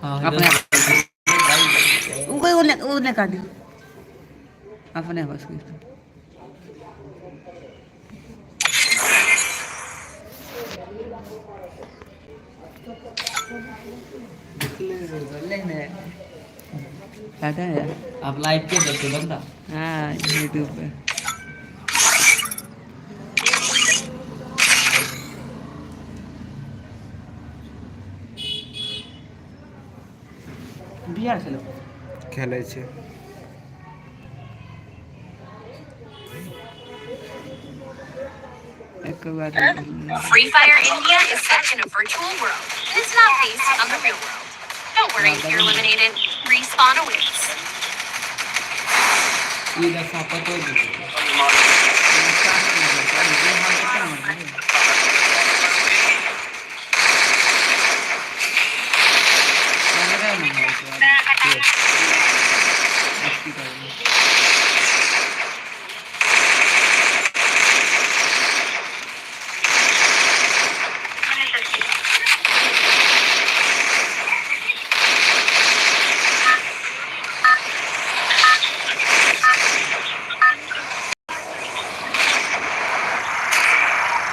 अपने ओ ओ नहि काटि, अपने बस। आप लाइव पे देखते बंदा? हाँ, यूट्यूब पे। बिहार से लोग खेलै छै। एक बार। Free Fire India is set in a virtual world and it's not based on the real world. Don't worry if you're eliminated. Respawn awaits. ई दशा पतो जेतै।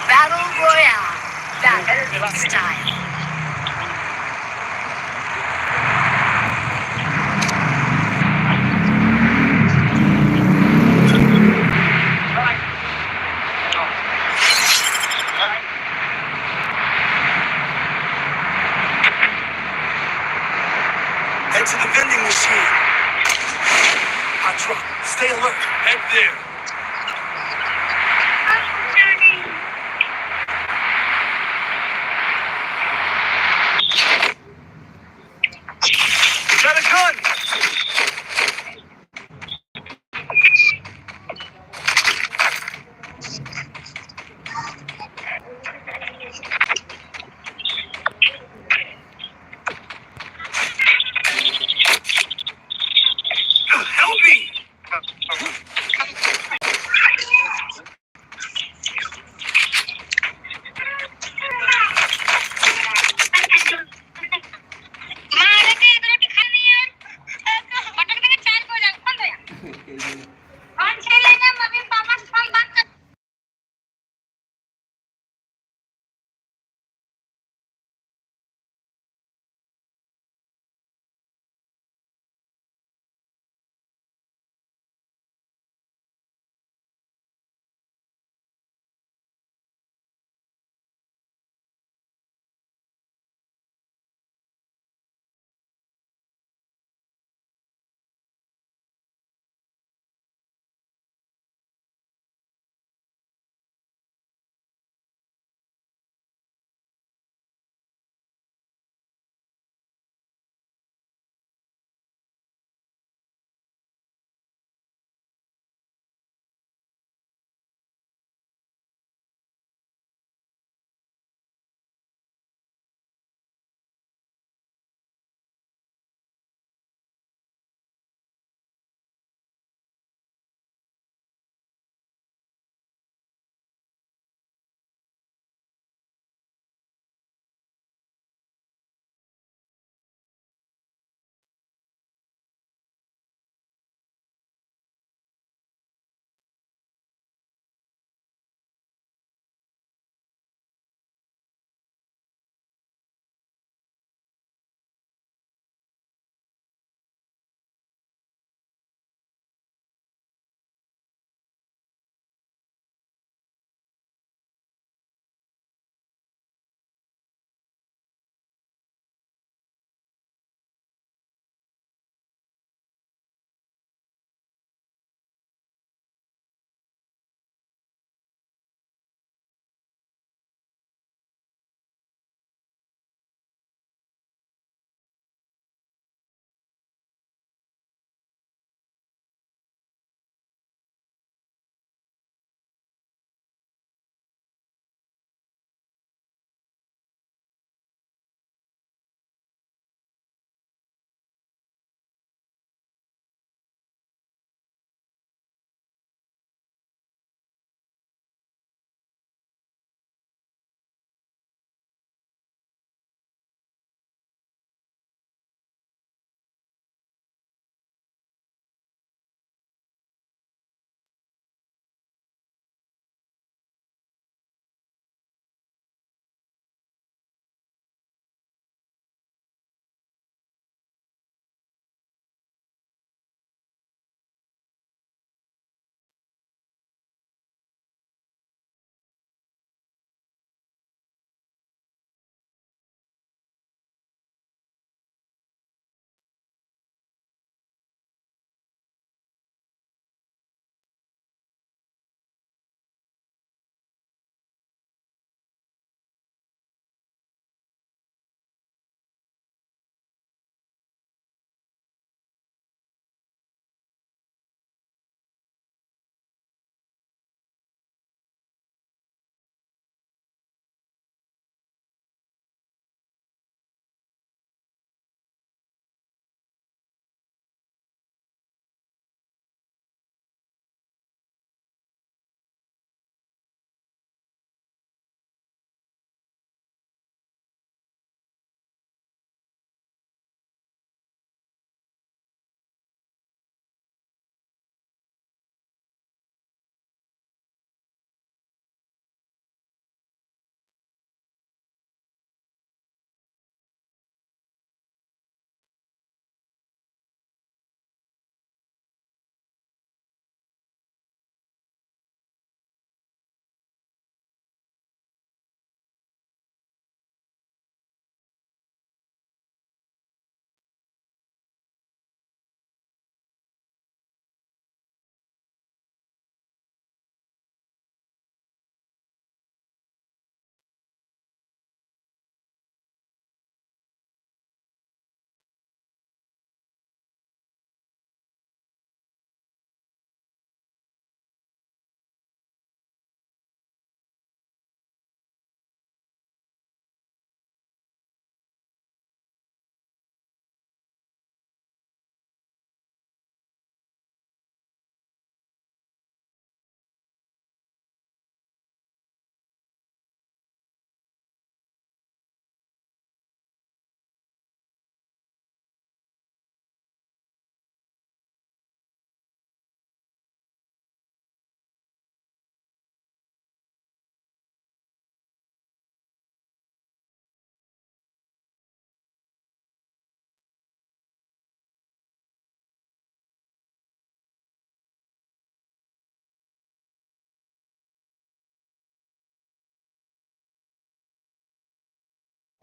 Battle Royale. Battle in style. Head to the vending machine. Hot truck. Stay alert. Head there. Got a gun. Help me!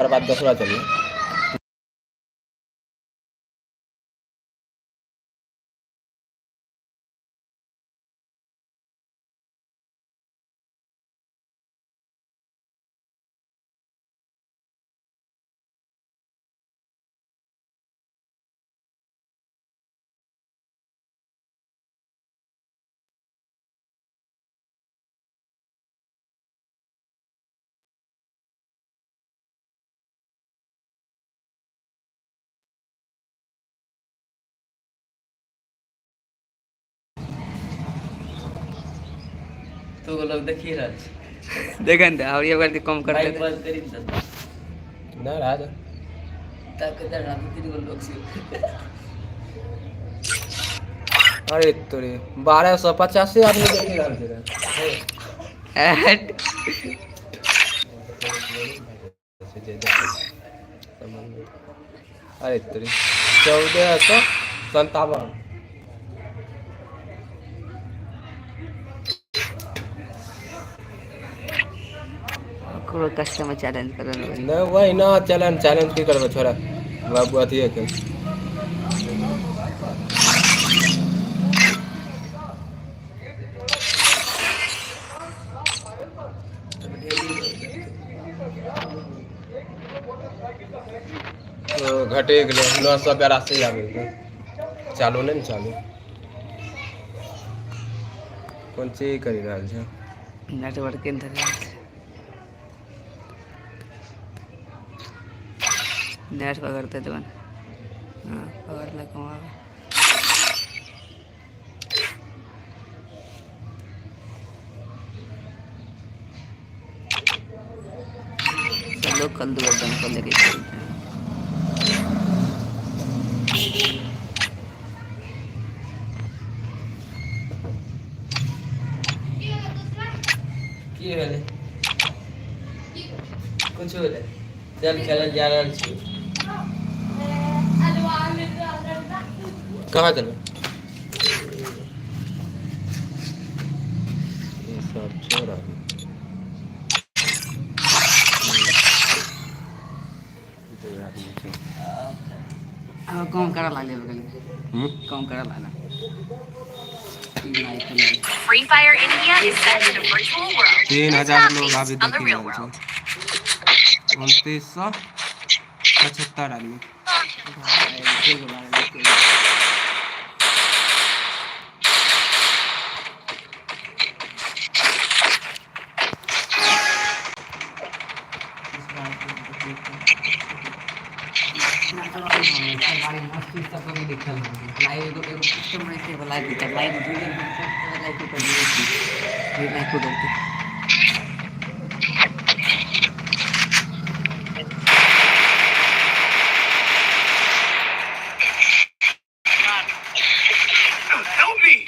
बाद दोसरा चलिए। तो लोग देखिए रहल छै। देखन दे और ये बार कम कर माइक दे। बंद करी ने तऽ। नहि रहा जा। ताकि इधर दू तीन गो लोग छै। अरे तोरे 1285 आदमी देखि रहल छै रे। एट अरे तोरे 1457। ककरो कस्टमर चैलेंज करल। नहि वही ना चैलेंज, चैलेंज की करबै छोड़ा बाबू अथिए के। ओ, घटि गेलै 982 आबि गेलै। चालू नहि ने चालू कोन चीज करि रहल छै। नेटवर्क के धरे नेट पकड़ते तो हाँ पकड़ ले कमावे। सब लोग कल दो बंद कर लेके खेलते हैं। की भेलै? कुछो भेलै, चल खेलल जा रहल छी। कहाँ चलबै? ई सब छोड़ अभी। दू आदमी छै। अब कम करा लागले बगल। हम्म? कम करा लागला लाइव चले। Free Fire India is set in a virtual world तीन and is हजार not लोग based अभी on the देखि real रहल world. छै। 2975 आदमी। लाइव एगो एगो कस्टमर के लाइव दिखा लाइव दू दिन लाइव कर दिए लाइव को करते। Help me!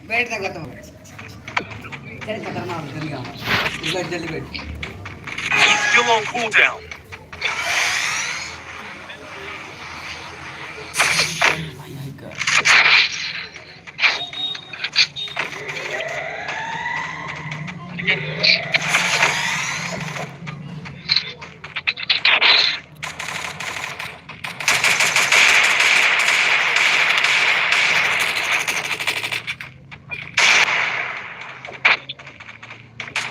बैठ जा तुम चल खतरनाक जल्दी आओ जल्दी जल्दी बैठ। Still on cooldown.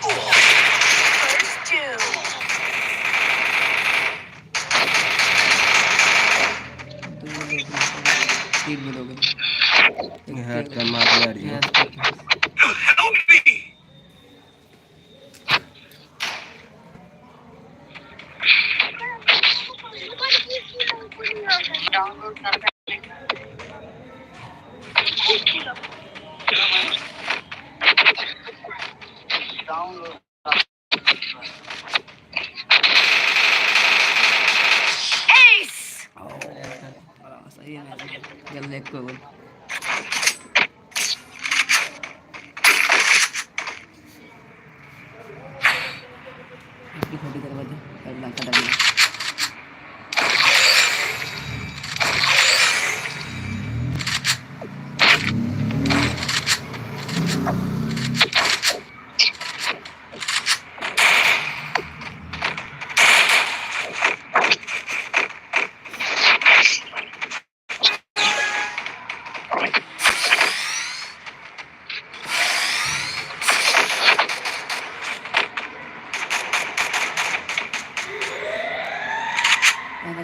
First two. दो लोग तीन लोग। हेड के मारने रहियै। Help me! Ace! सही है, जल्दी एक को बोल। फोटो करवा दे करना कर।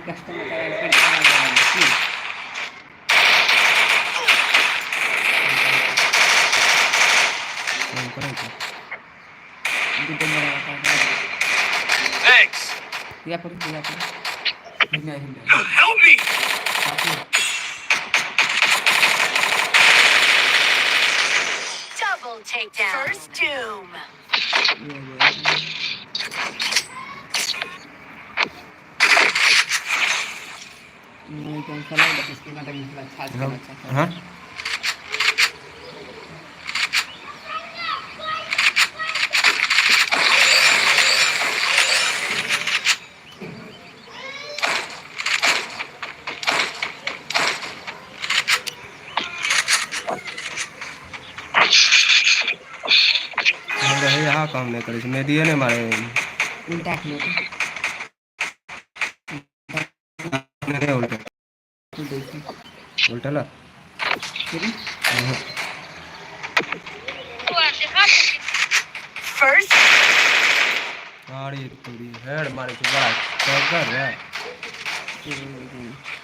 कस्टमर का। करै छै। Thanks. या पर या पर। Help me. Double takedown. First doom. नहीं कैंसिल है बस इसके बाद अच्छा अच्छा अच्छा। हाँ। हमरा हे यहाँ काम नहि करै छै, मेदिये नहि मारे। उल्टा खेलो। नहि उल्टा। तो देखिए। उल्टा ला। फिर। First अरे तोरी हेड मारे छै, बड़ा चक्कर रे। फिर।